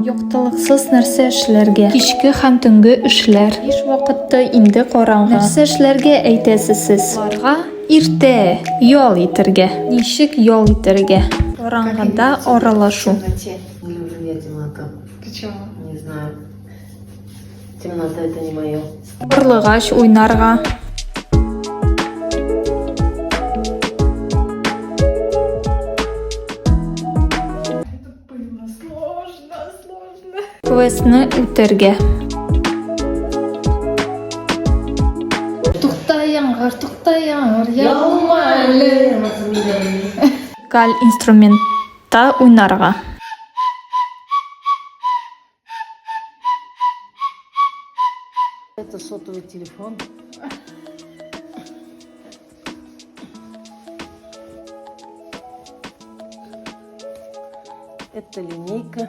Яктылыксыз нәрсә эшләргә? Кичке һәм төнге эшләр. Биш вакытта инде караңгы. Нәрсә эшләргә әйтәсез сез? Аларга иртә ял итәргә. Ничек ял итәргә? Караңгыда аралашу. Не люблю я темноту. Почему? Не знаю. Темнота — это не мое. Карлыгач уйнарга. Было сложно, сложно. Квестны үтәргә. Тукта, яңгыр, тукта, яңгыр, яума әле. Музыкаль инструментта уйнарга. Это сотовый телефон. Это линейка.